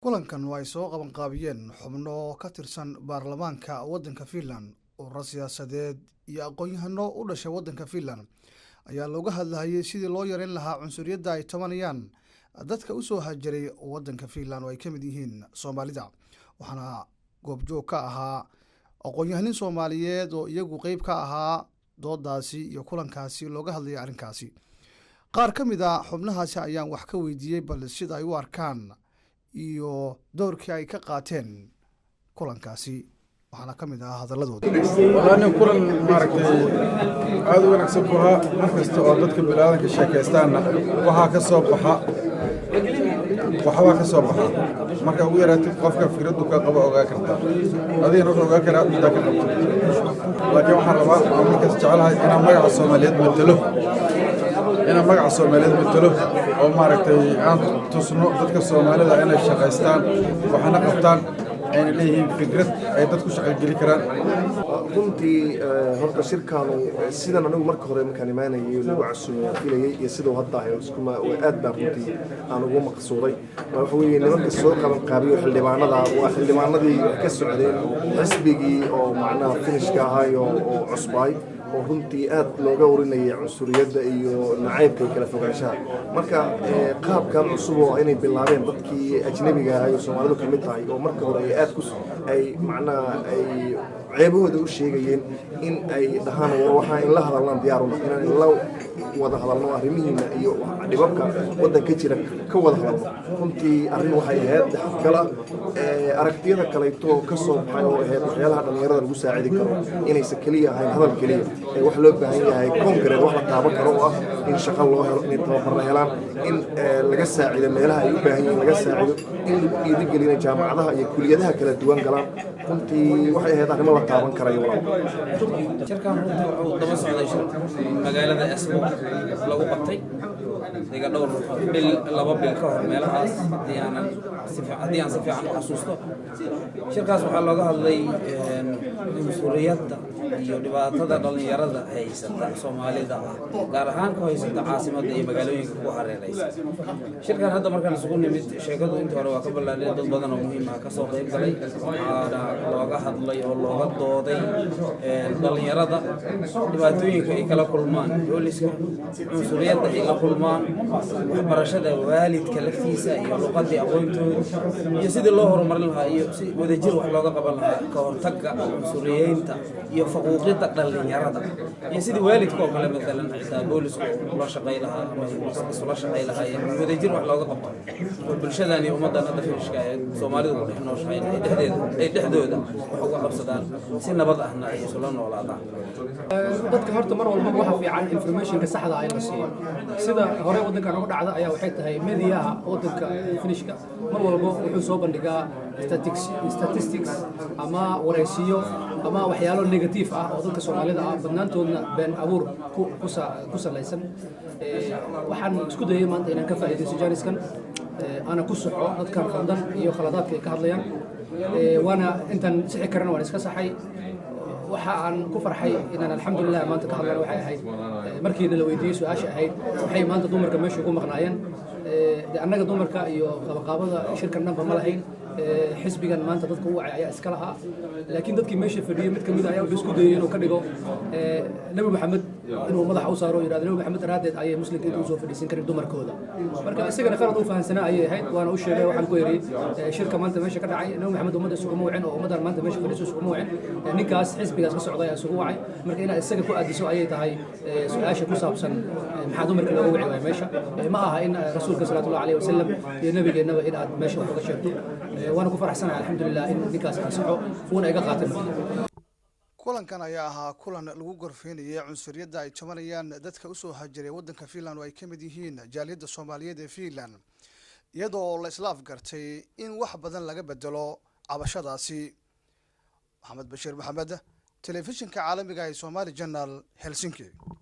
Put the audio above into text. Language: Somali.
Kulankan oo ay soo qabanqaabiyeen xubno ka tirsan baarlamaanka waddanka Finland, ururo siyaasadeed iyo aqoon-yahano u dhashay waddanka Finland ayaa looga hadlayay sidii loo yareyn lahaa cunsuriyadda ay tabanayaan dadka u soo hajiray waddanka Finland oo ay ka mid yihiin Soomaalida. Waxaana goobjoog ka ahaa aqoon-yahanin Soomaaliyeed oo iyagu qeyb ka ahaa doodaasi iyo kulankaasi looga hadlayay arrinkaasi. Qaar ka mid a xubnahaasi ayaan wax ka weydiiyey bal sida ay u arkaan iyo doorkii ay ka qaateen kulankaasi, waxaana ka mid ah hadaladooda. Wallaahi, nin kulan maaragtay aad u wanaagsan buu ahaa. Mar kasta oo dadka bini'aadanka sheekaystaanna waxaa ka soo baxa, waxbaa ka soo baxa. Marka ugu yaraatid qofka fikraddu ka qabo ogaa kartaa, adigana wuxuu ogaa karaa middaa ka qabto. Laakiin waxaan rabaa aan markaas jecelahay inaan magaca Soomaaliyeed matalo, inaan magaca Soomaaliyeed matalo oo maaragtay aan tusno dadka Soomaalida inay shaqaystaan, waxna qabtaan, ayna leeyihiin fikrad ay dad ku shaqogeli karaan. Runtii horta shirkaanu sidan anigu marka hore markaan imaanayay lagu casuumay filayay iyo siduu hadda ahay iskuma aad baan runtii aan ugu maqsuuday. Waxa weeye, nimanka soo qaban qaabiyo xildhibaanada waa xildhibaanadii ka socdeen xisbigii oo macnaha Finishka ahay oo cusbaay oo runtii aad looga urinayay cunsuriyadda iyo nacaybka iyo kala fogaanshaha. Marka qaabkan cusub oo inay bilaabeen dadkii ajnabiga ahay oo Soomaalidu ka mid tahay oo marka hore ay aad ku ay macnaha ay ceebahooda u sheegayeen, in ay dhahaan: "War, waxaa in la hadalnaan diyaaruna, inaan inla wada hadalno, arrimihiina iyo dhibabka waddanka jira ka wada hadalno." Runtii arrin waxay ahayd dhexgala aragtiyada kaleeto ka soo baxay oo ahayd waxyaalaha dhallinyarada lagu saacidi karo inaysan keliya ahayn hadal keliya ee wax loo baahan yahay concrete, wax la taaban karo oo ah in shaqo loo helo, inay tababarro helaan, in laga saacido meelaha ay u baahan yihiin laga saacido, in lagu dhiirigeliyo inay jaamacadaha iyo kuliyadaha kala duwan galaan. Runtii waxay ahayd arrimo la taaban karayo, walaal. Shirkan runtii wuxuu daba socday shir magaalada Espoo lagu qabtay iga dhowr bil, 2 bil ka hor meelahaas, haddii aan si fiican u xasuusto. Shirkaas waxaa looga hadlay cunsuriyadda iyo dhibaatada dhallinyarada haysata Soomaalida ah, gaar ahaan ku haysata caasimadda iyo magaalooyinka ku hareeraysa. Shirkan hadda markaan isugu nimid, sheekadu intii hore waa ka ballaadhay, dad badan oo muhiim ah kasoo qayb galay. Waxaana looga hadlay oo looga dooday dhallinyarada dhibaatooyinka ay kala kulmaan booliska, cunsuriyadda ay la kulmaan, waxbarashada waalidka laftiisa iyo luqadii aqoontooda, iyo sidii loo horumarin lahaa iyo si wadajir wax looga qaban lahaa ka hortagga cunsuriyeynta iyo faquuqidda dhallinyarada, iyo sidii waalidka oo kale maalan xitaa boolisku ula shaqay lahaa ama isula shaqay lahaayeen, wadajir wax looga qabto oo bulshadan iyo ummaddan hadda Finishka ee Soomaalidu ku dhex nooshahay ay dhexdeeda ay dhexdooda wax uga qabsadaan, si nabad ahna ay isula noolaadaan. Dadka horta mar walbaba waxa fiican informationka saxda ah in la siiyo. Sida hore waddankan uga dhacda ayaa waxay tahay mediaha waddanka Finishka mar walbo wuxuu soo bandhigaa statistics ama waraysiyo ama waxyaalo negative ah oo dadka Soomaalida ah, badnaantoodna been abuur ku salaysan. Waxaan isku dayay maanta inaan ka faa'iidaysto jaaniskan, ana ku soco dadkan khaldan iyo khaladaadka ay ka hadlayaan. Waana intaan sixi karana waan iska saxay. Waxa aan ku farxay inaan alxamdulilah maanta ka hadlana waxay ahayd markiina la weydiiyey su-aasha ahayd waxay maanta dumarka meesha ugu maqnaayeen. De annaga dumarka iyo qabanqaabada shirkan dhanba ma lahayn. Xisbigan maanta dadka u wacay ayaa iska lahaa, laakiin dadkii meesha fadhiyey mid kamid ayaa wuxuu isku dayey inuu ka dhigo Nebi Maxamed inuu madaxa u saaro oo yidhahdo Nebi Maxamed daraaddeed ayay Muslimka inta usoo fadhiisan karin dumarkooda. Marka isagana qalad u fahansanaa ayay ahayd, waana u sheegay. Waxaan ku yidhi shirka maanta meesha ka dhacay Nebi Maxamed ummadda isuguma wicin oo ummaddan maanta meesha fadhiiso isuguma wicin. Ninkaas xisbigaas ka socda ayaa isugu wacay. Marka inaad isaga ku aadiso ayay tahay su-aasha ku saabsan maxaa dumarka looga wici waaya meesha. Ma aha in rasuulka salawaatullahi alayhi wasalam iyo nabigeennaba in aad meesha wax uga sheegto. Waana ku faraxsanahay alxamdulilah in ninkaas ansaxo uuna iga qaatay marka. Kulankan ayaa ahaa kulan lagu gorfeynayay cunsuriyadda ay tabanayaan dadka usoo hajiray waddanka Finland oo ay ka mid yihiin jaaliyadda Soomaaliyeed ee Finland, iyadoo la isla afgartay in wax badan laga bedelo cabashadaasi. Maxamed Bashiir Maxamed, telefishinka caalamiga ee Somali Channel, Helsinki.